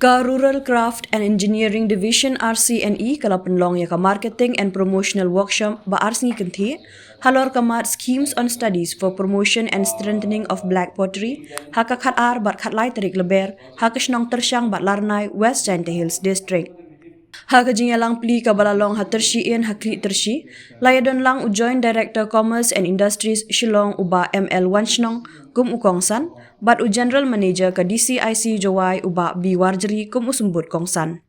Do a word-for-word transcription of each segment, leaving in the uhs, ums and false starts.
Ka Rural Craft and Engineering Division, R C and E, ka la pynlong ïa ka Marketing and Promotional Workshop ba ar sngi kynthih halor ka mat Schemes on Studies for Promotion and Strengthening of Black Pottery ha ka khat ar bad khat lai tarik Lber ha ka shnong Tyrshang bad Larnai, West Jaintia Hills District. Ha ka jingïalang pli kaba la long ha Tyrshi Inn ha Khlieh Tyrshi, la ïadon lang u Joint Director Commerce and Industries Shillong u Bah M L Wanshnong kum u kongsan bad u General Manager ka D C I C Jowai u Bah B Warjri kum u symbud kongsan.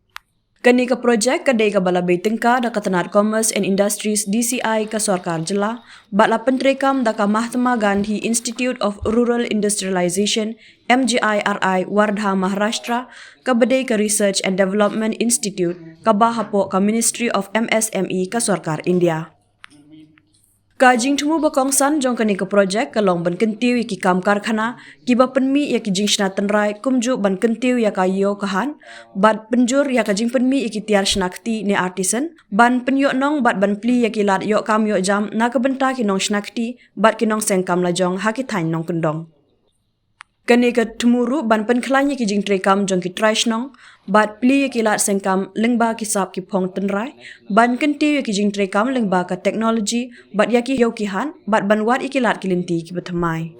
Kane ka projek ka dei kaba la bei tyngka da ka tnat Commerce and Industries, D C I, ka sorkar jylla bad la pyntreikam da ka Mahatma Gandhi Institute of Rural Industrialization, M G I R I, Wardha, Maharashtra, kaba dei ka Research and Development Institute kaba hapoh ka Ministry of M S M E ka sorkar India. Ka jingthmu ba kongsan jong kane ka projek ka long ban kyntiew ïa ki kam karkhana kiba pynmih ïa ki jingshna tynrai, kumjuh ban kyntiew ïa ka ïew ka han bad pynjur ïa ka jingpynmih ïa ki tiar shna kti ne artisan, ban pynïoh nong bad ban plie ïa ki lad ïoh kam ïoh jam na ka bynta ki nongshna kti bad ki nongseng kam lajong ha ki thaiñ nongkyndong. Kane ka thmu ruh ban pynkhlaiñ ïa ki jingtreikam jong ki trai shnong bad plie ïa ki lad seng kam lyngba ki sap ki phong tynrai, ban kyntiew ïa ki jingtreikam lyngba ka technology bad ïa ki ïew ki han bad ban wad ïa ki lad ki lynti kiba thymmai.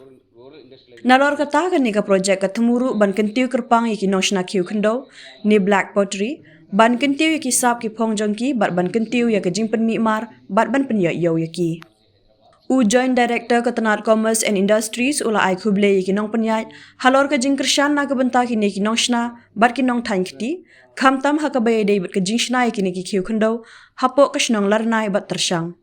Nalor kata, kane ka projek ka thmu ruh ban kyntiew kyrpang ïa ki nongshna khiew khyndew ne black pottery, ban kyntiew ïa ki sap ki phong jong ki bad ban kyntiew ïa ka jingpynmih mar bad ban pynïoh ïew ïa ki. U Joint Director ka tnat Commerce and Industries u la ai khublei ïa ki nongpynïaid halor ka jingkyrshan na ka bynta kine ki nongshna bad ki nongthaiñ kti, khamtam ha kaba ïadei bad ka jingshna ïa kine ki khiew khyndew hapoh ka shnong Larnai bad Tyrshang.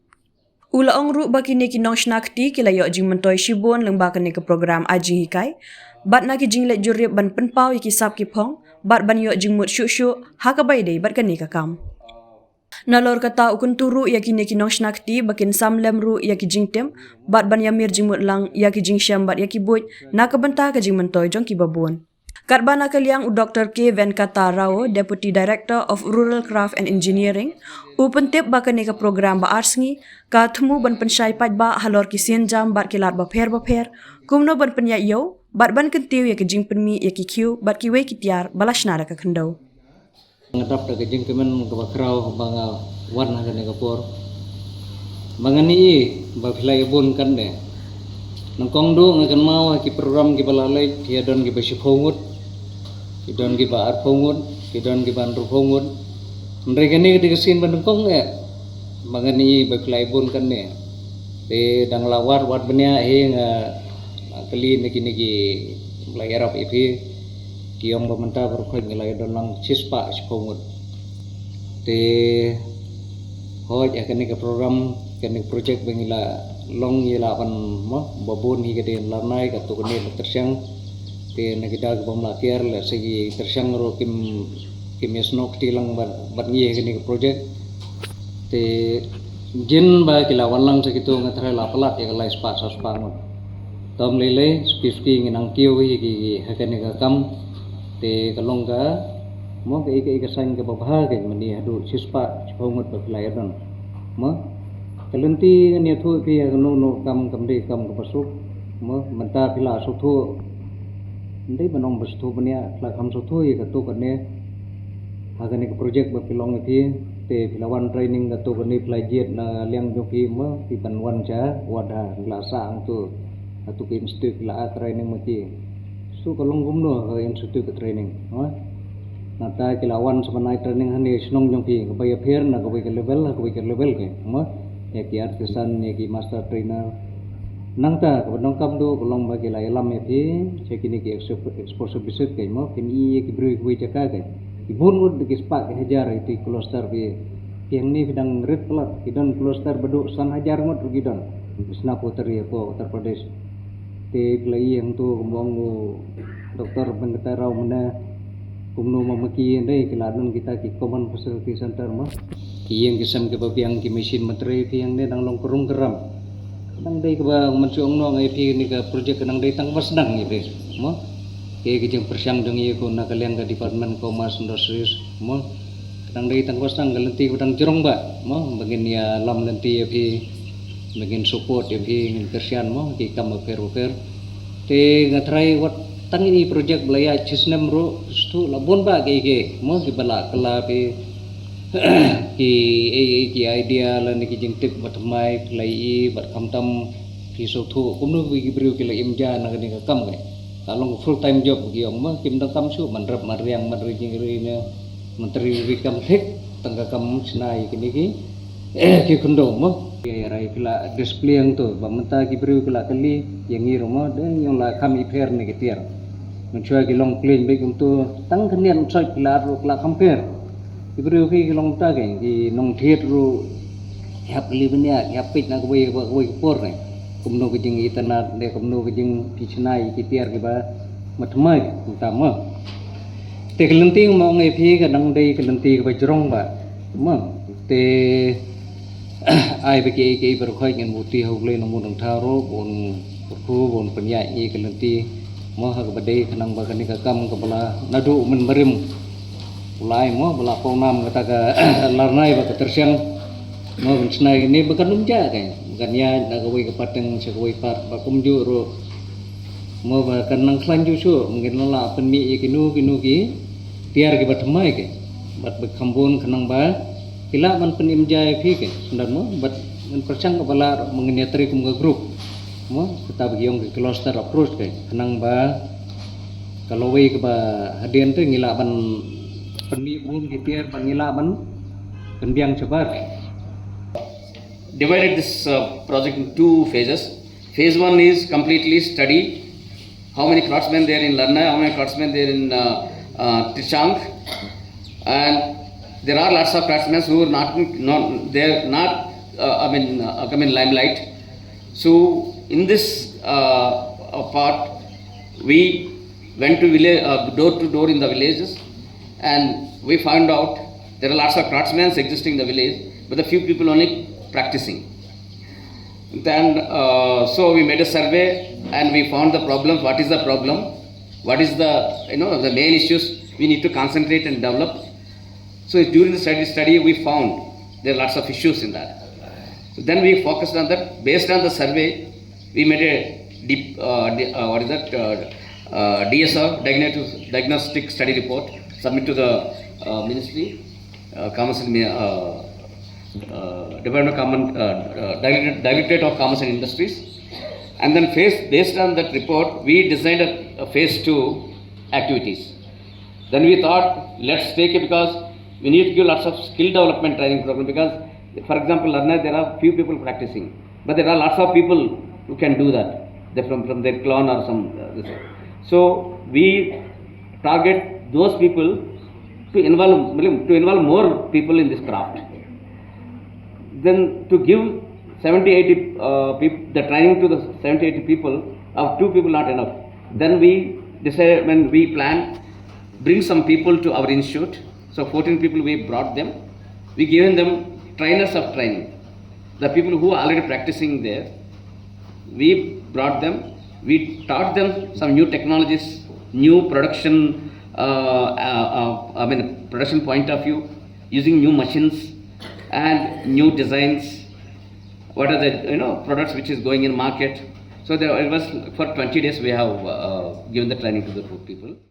U la ong ruh ba kine ki nongshna kti ki la ïoh jingmyntoi shibun lyngba kane ka program ai jinghikai bad na ki jingleit jurip ban pynpaw ïa ki sap ki phong bad ban ïoh jingmut shuh shuh ha kaba ïadei bad kane ka kam. Nalor kata, u kyntu ruh ïa kine ki nongshna kti ba kin sam lem ruh ïa ki jingtim bad ban ïamir jingmut lang ïa ki jingshem bad ïa ki buit na ka bynta ka jingmyntoi jong kiba bun. Katba na ka liang u Doktor K Venkata Rao, Deputy Director of Rural Craft and Engineering, u pyntip ba kane ka program ba ar sngi ka thmu ban pynshai paidbah halor ki sienjam bad ki lad bapher bapher, kumno ban pynïaid ïew bad ban kyntiew ïa ka jingpynmih ïa ki khiew bad kiwei ki tiar ba la shna da ka khyndew. Nga dap da ka jingkmen kaba khraw ba nga wan ha kane ka por. Ba ngan ïohi ba phi la ïa bun katne. Nyngkong duh nga kynmaw ha ki program kiba la leit, ki don kiba shiphew ngut, ki don kiba arphew ngut, ki don kiba hynriewphew ngut. Hynrei kane ka dei ka sien ba nyngkong eh ba ngan ïohi ba phi la ïa bun katne. Te dang la wad wad bniah hi nga, nga kylli na kine ki ba la ïarap ïa phi. Ki ong ba mynta baroh khoit ngi la ïa don lang shispah shiphew ngut. Te hooid, ha kane ka program, kane ka project ba ngi la long, ngi la ban, mo, ba bun hi ka dei Larnai, katto katne la Tyrshang. Te na ki daw ki bym lah kiar, lehse ki Tyrshang ruh kim, kim ïasnoh kti lang bad, bad ngi ha kane ka project. Te jin ba ki la wan lang sha kito, nga tharai la palat ïa ka lai spah saw spah ngut. Tam lei lei, suki suki ngi nang kiew hi ki, ki ha kane ka kam. Te ka long ka, mo, ka i ka i ka saiñ kaba bha ka, mane haduh shispah shiphew ngut ba phi la ïa don. Mo, ka lynti ngan ïathuh ïa phi ha kano kano kam, kam dei kam kaba suk. Mo, mynta phi la sngewthuh. Ym dei ban ong ba sngewthuh bniah, phi la kham sngewthuh ïa katto katne. Ha kane ka project ba phi long ïa phi, te phi la wan training katto katne, phi la jied na liang jong phi, mo, phi ban wan sha Wardha, phi la sah hangto. Hato ka institute phi la ai training ma ki. Shu ka long kumno ka institute ka training, mo? Nangta ki la wan sha ban ai training hangne shnong jong phi, kaba ïapher na kawei ka level ha kawei ka level, ka, mo? Ïa ki artisan, ïa ki master trainer. Nangta kaba donkam duh ka long ba ki la ïalam ïa phi sha kine ki expo-, exposure visit, ka, mo? Phin ïohi ïa ki briew kiwei jaka, ka. Ki bun ngut, ki spah ki hajar ïa ki cluster phi. Phi hangne phi dang rit palat, ki don cluster ba duh san hajar ngut ruh ki don. Bishnapur, Uttar Pradesh. Te phi la ïohi hangto kumba ong u Doktor Venkata Rao mynne, kumno ma ma ki ïing dei ki la don kita ki common facility center, mo. Ki ïing ki sem kiba biang, ki machine ma trei, phi hangne dang long ka rung ka ram. Dang dei kaba, man shu ong noh ïa phi, kane ka project ka dang dei tang ba sdang ïa phi, mo. Kaei ka jingpyrshang jong ngi ko na ka liang ka Department Commerce Industries, mo. Ka dang dei tang ba sdang, ka lynti kaba dang jrong bha, mo, ba ngin ïalam lynti ïa phi, ba ngin support ïa phi, ngin kyrshan, mo, ki kam bapher bapher. Te nga tharai wat Tang ini project ba la ïaid shisnem ruh, shu la bun ba ki, ki mo ki ba la kylla phi ki, eh, eh, ki idea lane ki jingtip ba thymmai phi la ïohi bad khamtam phi sngewthuh kumno ki briew ki la im ja na kane ka kam ka. Ka long full time job ki ong mo, kim dang kam shuh, man rep man riang man ri jingri ne man tri ri kam thik, tang ka kam shna ïa kine ki, eh, ki khyndew mo. Ïa rai ki la display hangto ba mynta ki briew ki la kylli ïa ngi ruh mo, dang ïong la kham ipher ne ki tiar. Mynshuwa ki long clean bik kumto, tang khyndiat soit ki la ruh ki la kham pher. Ki briew ki, ki long ta ki, ki nongthied ruh ki hap kylli bniah, ki hap peit na kawei kawei ka por ne. Kumno ka jingitynnad ne kumno ka jingphi shna ïa ki tiar kiba ma thymmai kumta mo. Te ka lynti ma ong ïa phi ka dang dei ka lynti kaba jrong ba mo. Te ai ba kiei kiei baroh khoit ngin buti ha U Blei nongbuh nongthaw ruh bun pyrkhu bun pynïaid ïa ka lynti mo ha kaba dei khnang ba kane ka kam kaba la naduh mynbarim u la ai mo ba la pawnam kata ka larnai ba ka tyrshang mo ban shna ïa kane ba kan ym ja ka ba kan ïaid na kawei ka pateng sha kawei pat ba kumjuh ruh mo ba kan nang khlaiñ juh shuh ngin la lah pynmih ïa kino kino ki tiar kiba thymmai ki bad ba kham bun khnang ba ki lah ban pynim ja ïa phi ki. Sngewdon mo bad ngan pyrshang kaba lah ruh ma ngin ïatrei kum ka group mo kata ba ki ong ki cluster approach ki khnang ba ka lawei kaba hadien te ngi lah ban pynmih bun ki tiar ba ngi lah ban pynbiang shabar. Divided this uh, project in two phases. Phase one is completely study how many craftsmen there in Larnai, how many craftsmen there in uh, uh, Tichang, and there are lots of craftsmen who are not, not they're not uh, I mean uh, come in limelight. So in this uh, uh, part, we went to village, uh, door to door in the villages, and we found out there are lots of craftsmen existing in the village, but a few people only practicing. Then, uh, so we made a survey and we found the problem. What is the problem? What is the you know the main issues we need to concentrate and develop? So during the study, study we found there are lots of issues in that. So then we focused on that. Based on the survey, we made a deep, uh, di- uh, what is that, uh, uh, D S R, diagnostic, diagnostic study report, submit to the uh, ministry, uh, commerce and Mi- uh, uh, Department of Common, uh, uh, Directorate, Directorate of Commerce and Industries. And then phase, based on that report, we designed a, a phase two activities. Then we thought, let's take it because we need to give lots of skill development training program because, for example, Larnai, there are few people practicing, but there are lots of people who can do that. They're from, from their clan or some. Uh, this. So we target those people to involve, to involve more people in this craft. Then to give seventy, eighty uh, peop- the training to the seventy, eighty people, of two people not enough. Then we decided, when we plan, bring some people to our institute. So fourteen people, we brought them. We given them trainers of training. The people who are already practicing there, we brought them. We taught them some new technologies, new production, uh, uh, uh, I mean, production point of view, using new machines and new designs. What are the you know products which is going in market? So there, it was for twenty days we have uh, given the training to the people.